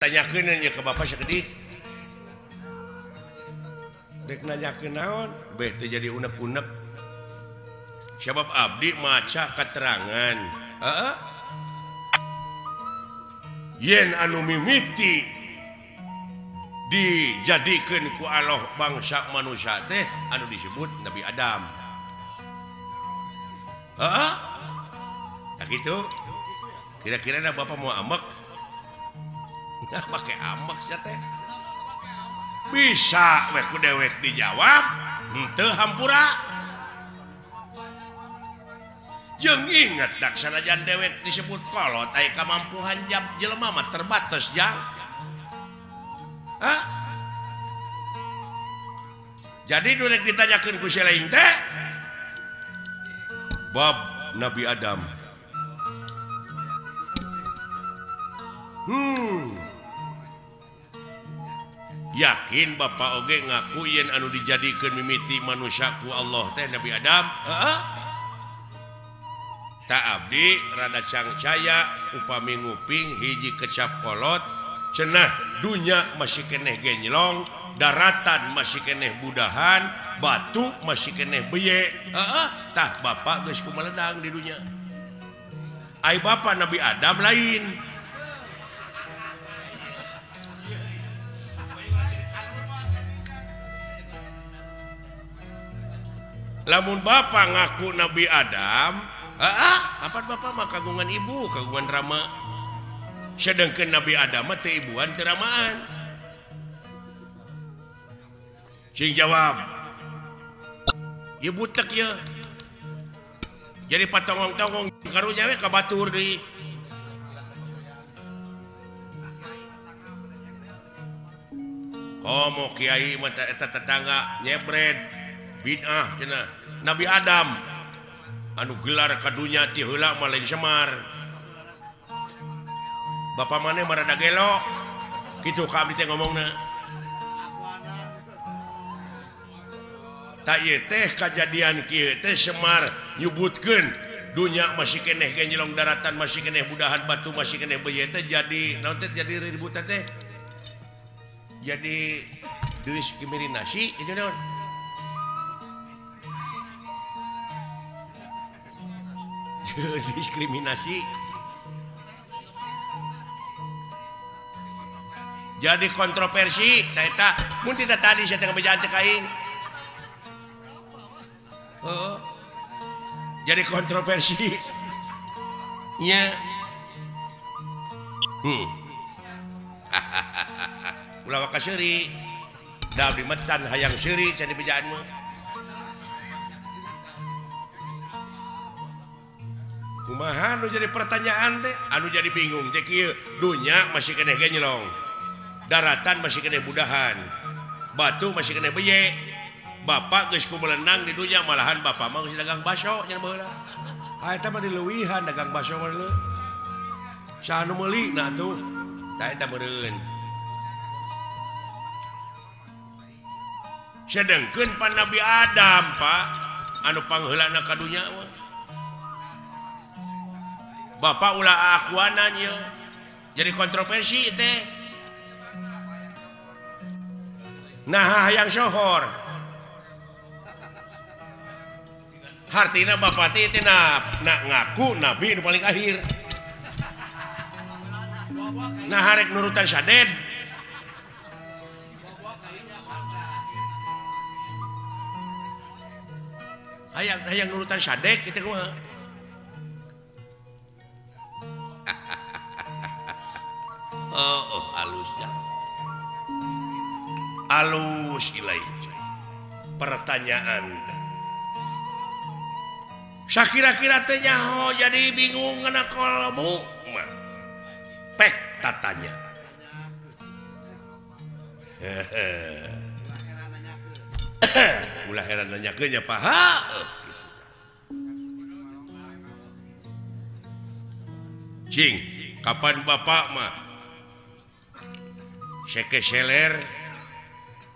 Tanyakeun nya ka bapak sakedik. Dek nanyakeun naon? Beh teu jadi unek-unek. Sabab abdi maca keterangan. Heeh. Yen anu mimiti dijadikeun ku Allah bangsa manusia teh anu disebut Nabi Adam. Heeh. Tak gitu. Kira-kira da bapak mau amek? Nah, pakai amek sia teh. Bisa we ku dewek dijawab, henteu hampura. Jeung inget dak sanajan dewek disebut kolot aya kamampuhan jam jelema mah terbatas jang. Hah? Jadi nu rek ditanyakeun ku si lain teh bab Nabi Adam. Yakin bapak oge ngaku yen anu dijadikeun mimiti manusia ku Allah teh Nabi Adam? Heeh. Tak abdi rada cangcaya upami nguping hiji kecap kolot cenah dunya masih keneh genjlong, daratan masih keneh budahan, batu masih keneh beye. Heeh, tah bapak geus kumeledang di dunya. Ai bapak Nabi Adam lain. Lamun bapak ngaku Nabi Adam, heeh, kapan bapak mah kagungan ibu, kagungan rama. Sedangkan Nabi Adam mah teu ibuan teu ramaan. Cing jawab. Ieu butek ye. Jadi patongong-tongong karunya we ka batur deui. Komo kiai mah eta tetangga nyebred bid'ah cenah. Nabi Adam anu gelar ka dunya ti heula mah lain Semar. Bapak maneh mah rada gelo. Kitu ka abdi teh ngomongna. Tak ieu teh kajadian kieu teh Semar nyebutkeun dunya masih keneh genjelong, daratan masih keneh budahan, batu masih keneh beye teh jadi naon teh jadi ributan teh. Jadi diskriminasi itu naon? Diskriminasi. Jadi kontroversi tah eta mun tita tadi sia teh ngabejaan teh ka aing. Heeh. Jadi kontroversi. Nya. Ulah waka seuri. Da abdi mah can hayang seuri sia dibejaan mah. Kumaha nu jadi pertanyaan teh? Anu jadi bingung teh kieu, dunya masih keneh genjlong. Daratan masih keneh budahan. Batu masih keneh beye. Bapak geus kumelenang di dunya malahan bapak mah geus dagang baso nya baheula. Ha eta mah dileuwihan dagang baso mah leuh. Saha nu meuli na atuh? Tah eta meureun. Sedengkeun pan Nabi Adam, Pak, anu pangheulana ka dunya mah. Bapak ulah akuanan ye. Jadi kontroversi teh. Nah hayang sohor. Hartina bapak teh nak ngaku nabi nu paling akhir. Nah harek nurutan saded. Hayang hayang nurutan sadek kitu kumaha. Oh, halus ya. Halus ilai. Pertanyaan. Sakira-kira teh nyaho jadi bingung ngana kolbu mah. Pek tatanya. Ulah heran nanyakeun nya Pak. Cing, kapan bapak mah sekeseler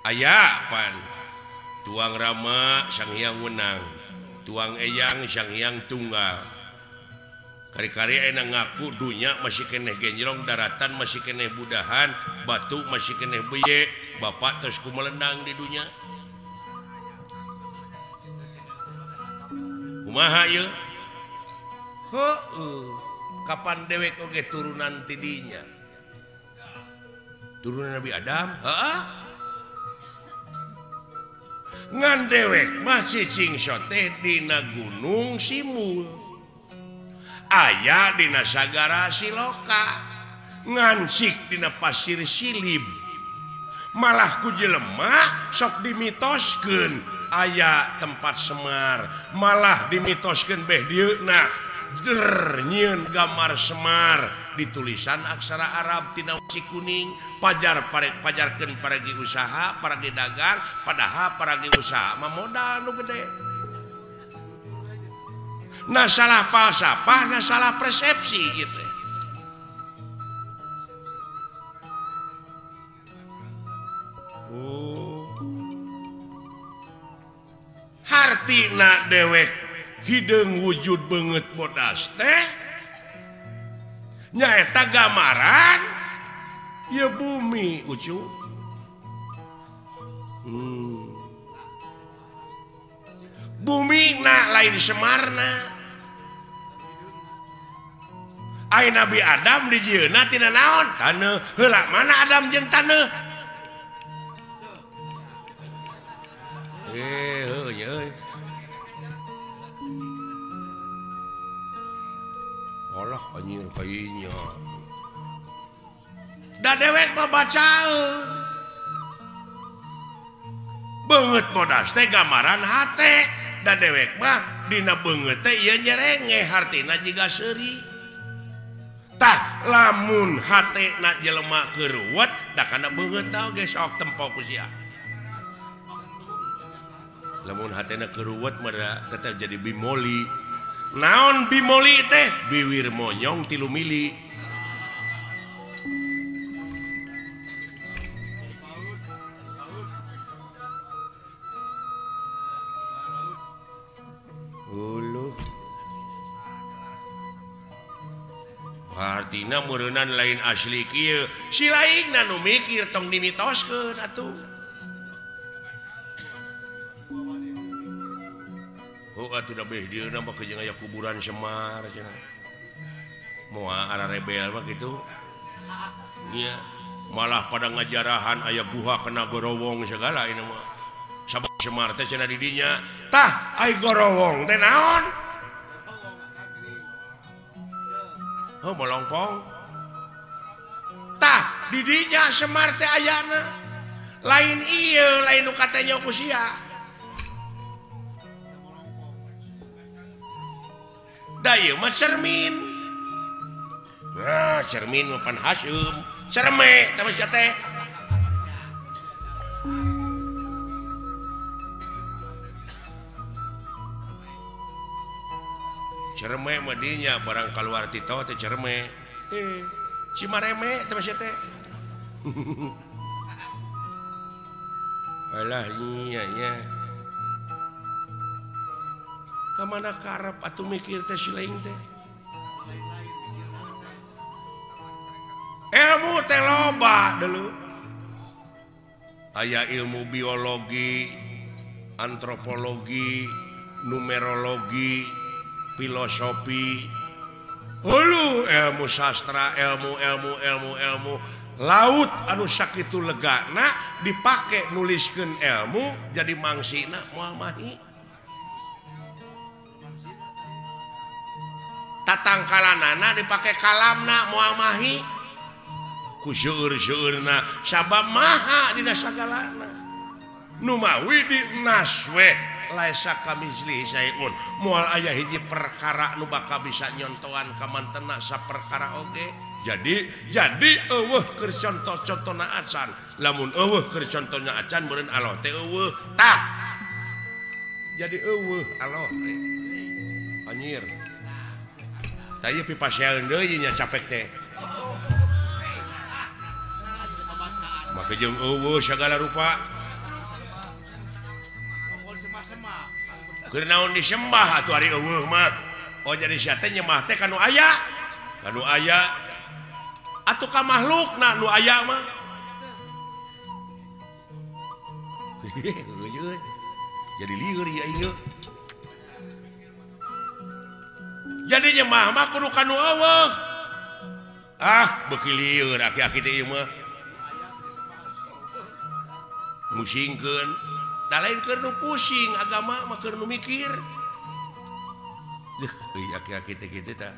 aya pan tuang rama sang hyang wenang, tuang eyang sang hyang tunggal. Kari-kari ayeuna ngaku dunya masih keneh genjrong, daratan masih keneh budahan, batu masih keneh beye, bapak terus kumelendang di dunya. Kumaha ieu? Heueuh, kapan dewek oge turunan ti dinya? Turunan Nabi Adam? Heeh. Ngan dewek masih cingso teh dina Gunung Simul. Aya dina sagara Siloka, ngansik dina pasir Silib. Malah ku jelema sok dimitoskeun aya tempat Semar, malah dimitoskeun beh dieuna der nyieun gambar Semar ditulisan aksara Arab tina wasi kuning, pajar pajarkeun paragi usaha, paragi dagang, padahal paragi usaha mah modal nu gede. Nah salah falsafah, nah salah persepsi gitu. Oh. Hartina dewek hideung wujud beungeut bodas teh nyaeta gambaran ieu bumi ucu. Bumi na lain Semarna. Ai Nabi Adam dijieunna tina naon? Taneuh. Heula mana Adam jeung taneuh? Heuh nya euy. Allah anjir kayanya. Da dewek mah bacaeun. Beungeut bodas teh gambaran hate. Da dewek mah dina beungeut teh ieu nyerengeh hartina jiga seuri. Tah lamun hate na jelema keruwet da kana beungeut oge sok tempo ku sia. Lamun hatena keruwet mah tetep jadi bimoli. Naon bimoli teh? Biwir monyong 3 mili. Uluh. Artina meureunnan lain asli kieu. Si laingna nu mikir tong dimitoskeun atuh. Oh atuh da beh dieuna mah jeung aya kuburan Semar cenah. Moal ararebel mah kitu. Nya malah pada ngajarahan aya guha kena gorowong segala ini mah. Sabab Semar teh cenah di dinya. Tah ai gorowong teh naon? Oh molongpong. Tah di dinya Semar teh ayana. Lain ieu lain nu katanya ku sia. Da ieu mah cermin. Nah, cermin mah pan haseum. Cerme teh mah sia teh. Cerme mah dinya barang kaluar tito teh cerme. Cimareme teh mah sia teh. Alah nya nya. Kamana karep atuh mikir teh si lain teh. Ilmu teh loba deuleu. Aya ilmu biologi, antropologi, numerologi, filosofi, hulu ilmu sastra, ilmu ilmu ilmu ilmu laut anu sakitu legana dipake nuliskeun ilmu jadi mangsina moal mahi. Tatangkalanana dipake kalamna moal mahi. Ku seueur-seueurna sabab maha dina sagalana. Nu mawi di naswe laisa kamitslihi syai'un. Moal aya hiji perkara nu bakal bisa nyontoan ka mantena saperkara oge. Jadi eueuh keur contoh-contona acan. Lamun eueuh keur contohna acan meureun Allah teh eueuh. Tah. Jadi eueuh Allah teh. Anjir. Tah ieu pipasean deui nya capek teh. Maka jeung eueuh sagala rupa. Keur naon disembah atuh ari eueuh mah. Oh jadi sia teh nyemah teh ka nu aya. Ka nu aya. Atuh ka makhlukna nu aya mah. Jadi lieur ya ieu. Jadi nyemah mah kudu ka nu eueuh. Ah, beuki lieur aki-aki teh ieu mah. Musingkeun. Da lain keur nu pusing agama mah keur nu mikir. Deuh, euy aki-aki teh kitu tah.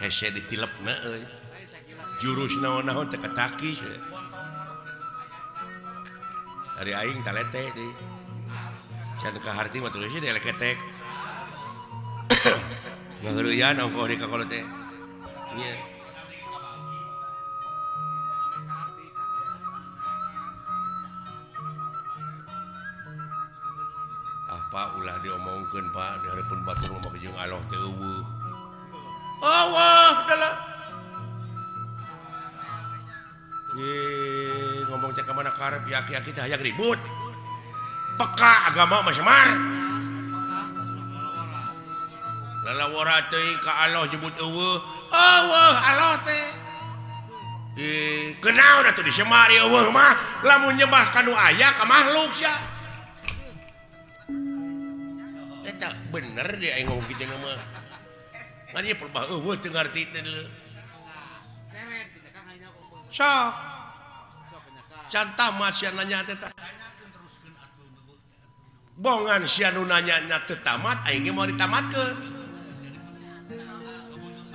Hese ditilepna euy. Jurus naon-naon teh ketakis. Ari aing talete deui. Can ka harti mah tulisna dieleketek. Ngaheureuyan ongkoh di ka kolot teh. Nya. Ah Pak ulah diomongkeun Pak, di hareupeun batur mah jeung Allah teh eueuh. Eueuh dalah. Ngomong cek mana karep ya aki-aki teh hayang ribut. Peka agama mah semar. Lalawara teuing ka Allah nyebut eueuh. Eueuh Allah teh. Kenaon atuh disemar eueuh mah lamun nyembah ka nu aya ka makhluk sia. Eta bener dia aing ngomong kitu mah. Ngan ieu perbah eueuh teu ngarti teh deuleu. Sok. Can tamat sia nanya teh tah. Bongan sia nu nanya teu tamat aing ge moal ditamatkeun.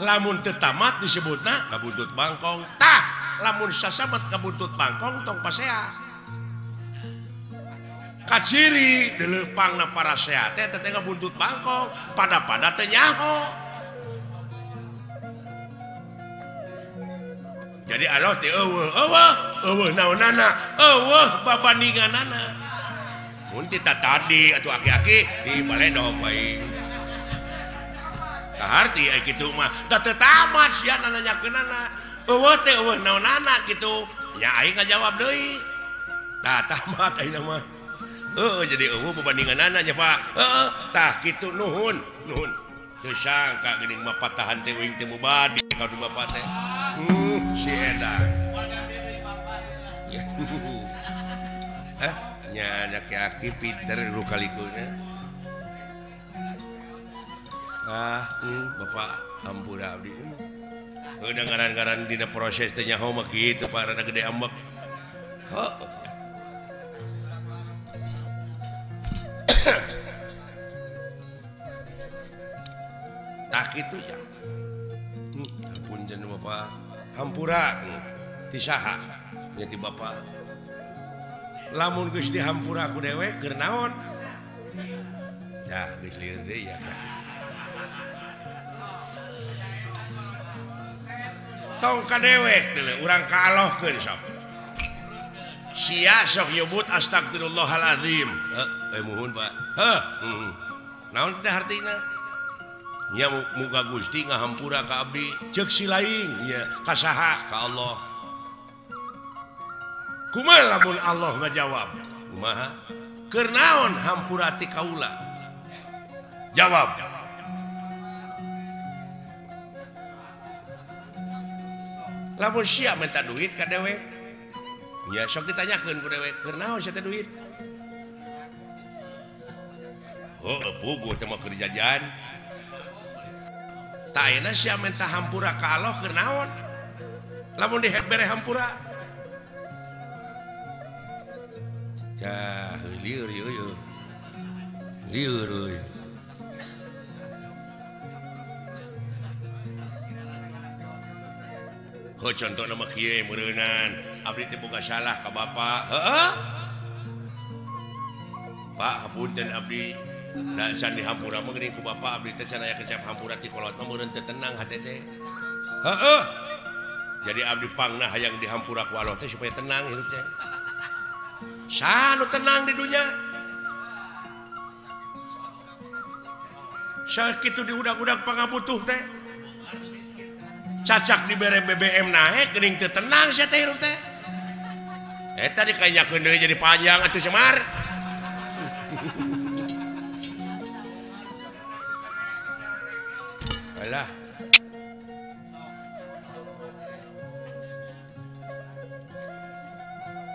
Lamun teu tamat disebutna ngabuntut bangkong. Tah, lamun sasabat ngabuntut bangkong tong pasea. Kaciri dileupangna parasea teh teh ngabuntut bangkong, pada-pada teu nyaho. Jadi Allah teh eueuh, eueuh, eueuh naonana, eueuh babandinganana. Mun ti tadi atuh aki-aki di baledog bae. Kaharti ai kitu mah, da teu tamat sia nanyakeunana. Eueuh teh eueuh naonana kitu. Nya aing ngajawab deui. Tah tamat ayeuna mah. Heueuh jadi eueuh babandinganana nya Pak. Heueuh, tah kitu nuhun, nuhun. Teu sangka geuning mah patahan teh uing teh mubadi ka du bapak teh. Si edan. Nya aki-aki pinter lu kalikuna. Ah, bapak hampura abdi. Udah ngaran-ngaran dina proses teh nyaho mah kitu Pak rada gede ambek. Heuh. Tah kitu ya. Hapunten bapak. Hampura ti saha nya ti bapak. Lamun geus dihampura ku dewek keur naon? Dah geus lieur deui ya. Tong ka dewek deuleu urang ka Allahkeun sok. Sia sok nyebut astagfirullahalazim. Heuh, muhun Pak. Heuh, naon teh hartina? Nya muga Gusti ngahampura ka abdi ceuk si lain nya ka saha ka Allah. Kumaha lamun Allah ngajawab? Kumaha? Keur naon hampura ti kaula? Jawab. Lamun sia minta duit ka dewek, nya sok ditanyakeun ku dewek, keur naon sia teh duit? Heuh, puguh teh mah keur jajan. Tah ayeuna sia minta hampura ka Allah keur naon? Lamun dibere hampura. Cah, lieur ieu. Lieur euy. Heuh contona mah kieu meureunan, abdi teh boga salah ka bapa. Heueuh. Pak hapunten abdi. Da can dihampura mah geuning ku bapa abdi teh can aya kecap hampura ti kolot mah meureun teu tenang hate teh. Heueuh. Jadi abdi pangna hayang dihampura ku Allah teh supaya tenang hirup teh. Sanu tenang di dunia. Sakitu diudag-udag pangabutuh teh. Cacak dibere BBM naek geuning teu tenang sia teh hirup teh. Eta dikanyakeun deui jadi panjang atuh Semar.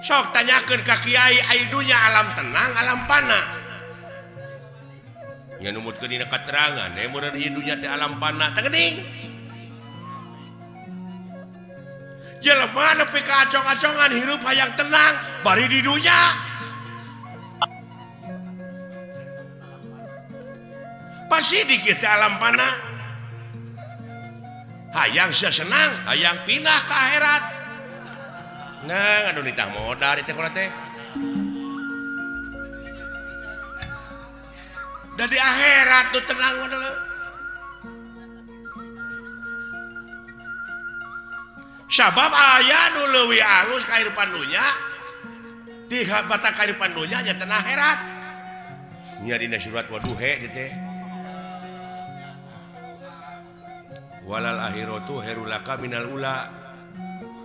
Sok tanyakeun ka kiai ai dunya alam tenang alam pana. Nya numutkeun dina katerangan meureun ieu dunya teh alam pana teh geuning. Jelema nepi ka acong-acongan hirup hayang tenang bari di dunya. Pasti dikit teh alam pana. Hayang sia senang, hayang pindah ke akhirat. Nah, anu nitah modar teh kula teh. Da di akhirat tuh tenang modal. Sabab aya nu leuwih alus kahirupan dunya, ti bata kahirupan dunya nya tenang akhirat. Nya dina surat waduhe teh teh. Walal akhiratu khairul laka minal ula.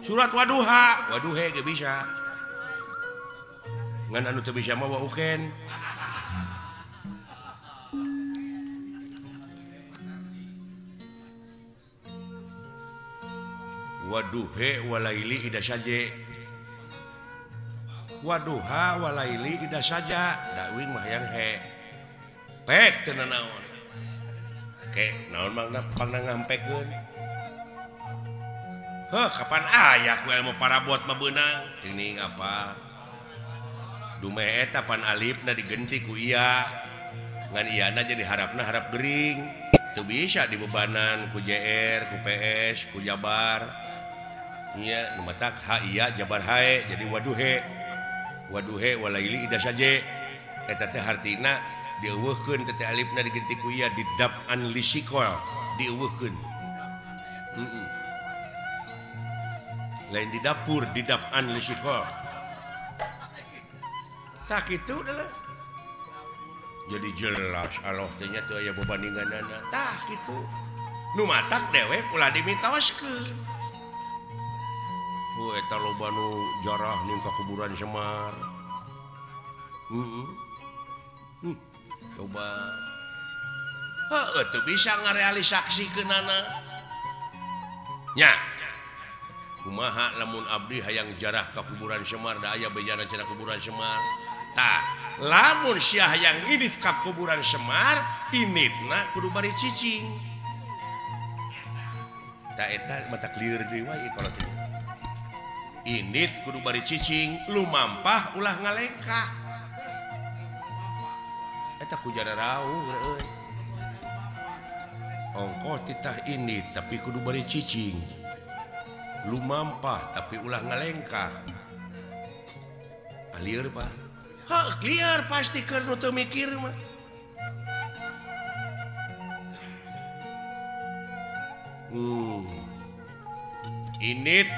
Surat waduha, waduhe ge bisa. Ngan anu teu bisa mah wauken. Waduhe walaili ida saje. Waduha walaili ida saja. Da uing mah yang he. Pek teu nanaon. Ke naon mangna pangna ngampekeun. Heuh kapan aya ku ilmu parabot mah beunang. Teuing apa? Dumeh eta pan alifna digenti ku iya. Ngan iyana jadi harapna harap gering. Teu bisa dibebanan ku JR, ku PS, ku Jabar. Nya nu matak ha iya Jabar hae jadi waduhe. Waduhe walaili ida saje. Eta teh hartina dieuweuhkeun teh alifna digenti ku iya didap'an lisikol dieuweuhkeun. Lain di dapur didap'an lisikol. Tah kitu adalah. Jadi jelas Allah teh nya teu aya bebandinganana. Tah kitu. Nu matak dewek ulah dimitoskeun. Eta loba nu jarah ning ka kuburan Semar. Coba. Heuh teu bisa ngarealisaksikeunana. Nya. Kumaha lamun abdi hayang jarah ka kuburan Semar da aya bejana cenah kuburan Semar. Tah, lamun sia hayang indit ka kuburan Semar, inditna kudu bari cicing. Tah eta mata lieur deui wae kalau teh. Indit kudu bari cicing, lumampah ulah ngalengkah. Eta ku jara rauh euy. Ongkoh titah indit tapi kudu bari cicing. Lumampah tapi ulah ngalengkah. Lieur Pak. Heuh, lieur pasti keur nu teu mikir mah. Indit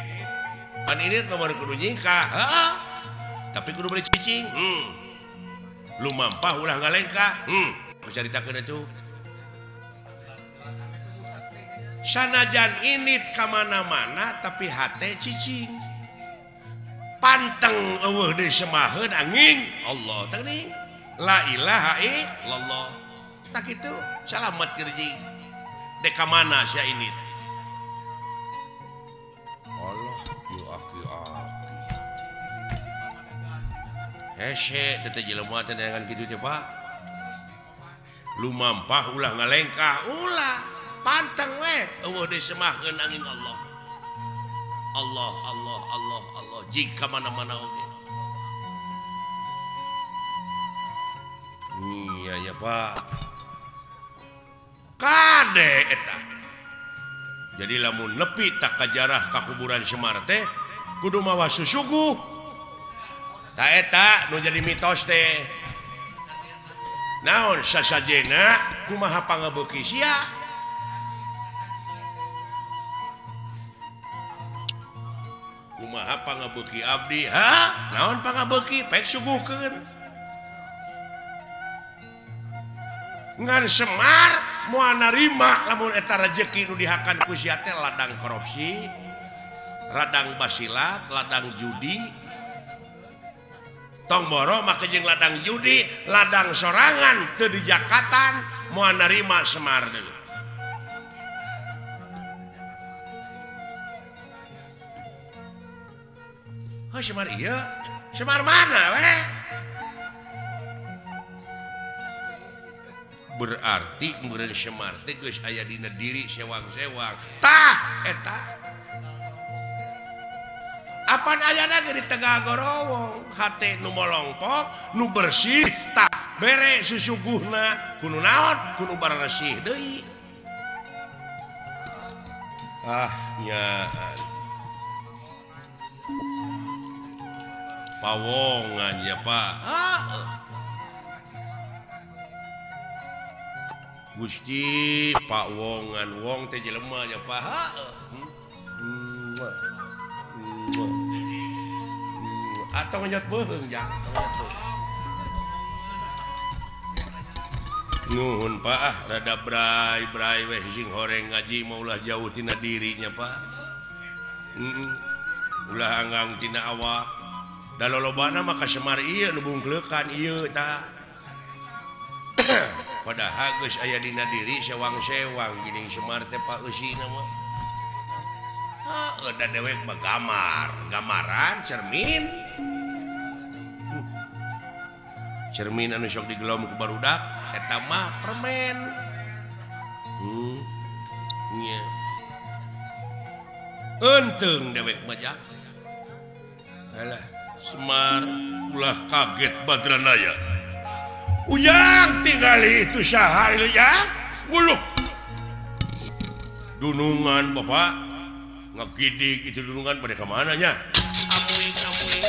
pan indit mah baru kudu nyingkah, heeh. Tapi kudu bari cicing. Lumampah ulah ngalengkah. Caritakeun atuh. Sanajan indit ka mana-mana tapi hate cicing. Panteng eueuh deui semaheun angin Allah teh geuning. La ilaha illallah. Tah kitu salamet kerji. Dek ka mana sia indit? Allah yu aki-aki. Hese teh jelema teh neangan kitu teh Pak. Lumampah ulah ngalengkah, ulah panteng we eueuh deui semahkeun angin Allah. Allah Allah Allah Allah jika mana-mana oge. Iya ya Pak. Kade eta. Jadi lamun nepi tak kajarah ka kuburan Semar teh kudu mawa susuguh. Ta eta nu jadi mitos teh. Naon sasajena kumaha pangebeuki sia? Kumaha pangebeuki abdi? Ha? Naon pangebeuki? Pek suguhkeun. Ngan Semar moal narima lamun eta rejeki nu dihakan ku sia teh ladang korupsi, ladang basilat, ladang judi. Tong boro make jeung ladang judi, ladang sorangan teu dijakatan moal narima Semar deui. Heuh Semar ieu Semar mana we? Berarti meureun Semar teh geus aya dina diri sewang-sewang. Tah eta. Apan ayana ge di Tegal Gorowong, hate nu molongpok, nu bersih tah bere susuguhna kudu naon? Kudu baresih deui. Ah nyaan. Pawongan ya Pak. Ah. Gusti Pak Wongan wong teh jelema ya Pak. Atau ngenyot beuheung jang, Nuhun Pak ah rada bray-bray weh sing horeng ngaji mah ulah jauh tina dirinya Pak. Ulah anggang tina awak. Da lolobana mah ka Semar ieu nu bungkleukan ieu tah. Padahal geus aya dina diri sewang-sewang geuning Semar teh Pak eusina mah. Heuh da dewek mah gamar, gamaran cermin. Cermin anu sok digelom ku barudak eta mah permen. Nya. Eunteng dewek mah jang. Alah, Semar ulah kaget Badranaya. Ujang tinggali itu sahari ya. Buluh. Dunungan Bapak ngegidik itu dunungan pada kemana nya? Amuing.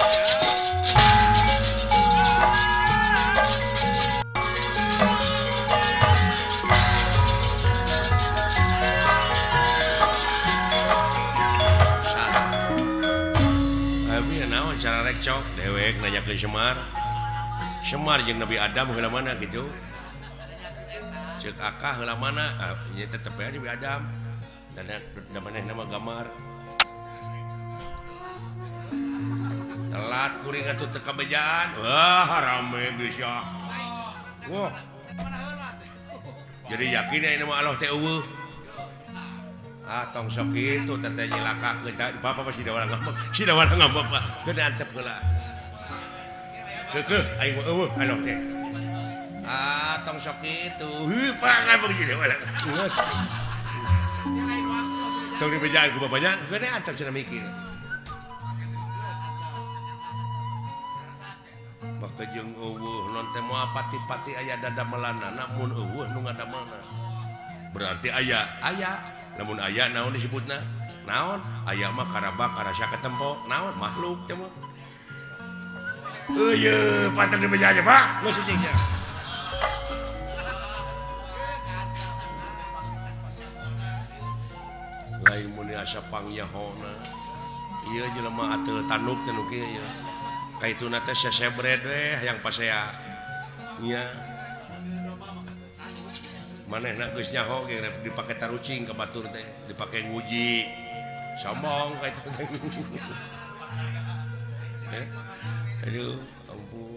Abi naon cara rekcok dewek nanya ke Semar. Semar jeung Nabi Adam heula mana gitu. Ceuk akah heula mana? Ah, nya tetep aya Nabi Adam. Dan da manehna mah gamar. Telat kuring atuh teu kabejaan. Wah, rame bisa. Wah. Jadi yakin aya mah Allah teh eueuh. Ah, tong sok kitu teh teh nyilakakeun tah. Bapak pasti da urang ngambek. Si da urang ngambek Pak. Keun antep heula. Keukeuh aing mah eueuh Allah teh. Ah, tong sok kitu. Heuh, Pak ngambek jadi urang. Tong dibejaan ku bapaknya, keun antep cenah mikir. Maka jeung eueuh non teh moal pati-pati aya dadamelanana mun eueuh nu ngadamelna. Berarti aya, aya. Lamun aya naon disebutna? Naon? Aya mah karabak karasa ketempo, naon makhluk teh mah. Eueuh, patah dibejaan Pak. Geus cicing sia. Lain mun asa pangyahona. Ieu jelema ateul tanduk teh nu kieu ieu. Kaituna teh sesebred weh hayang pasea. Nya. Manehna geus nyaho ge dipake tarucing ka batur teh, dipake nguji. Sombong kaitu teh. Aduh, ampun.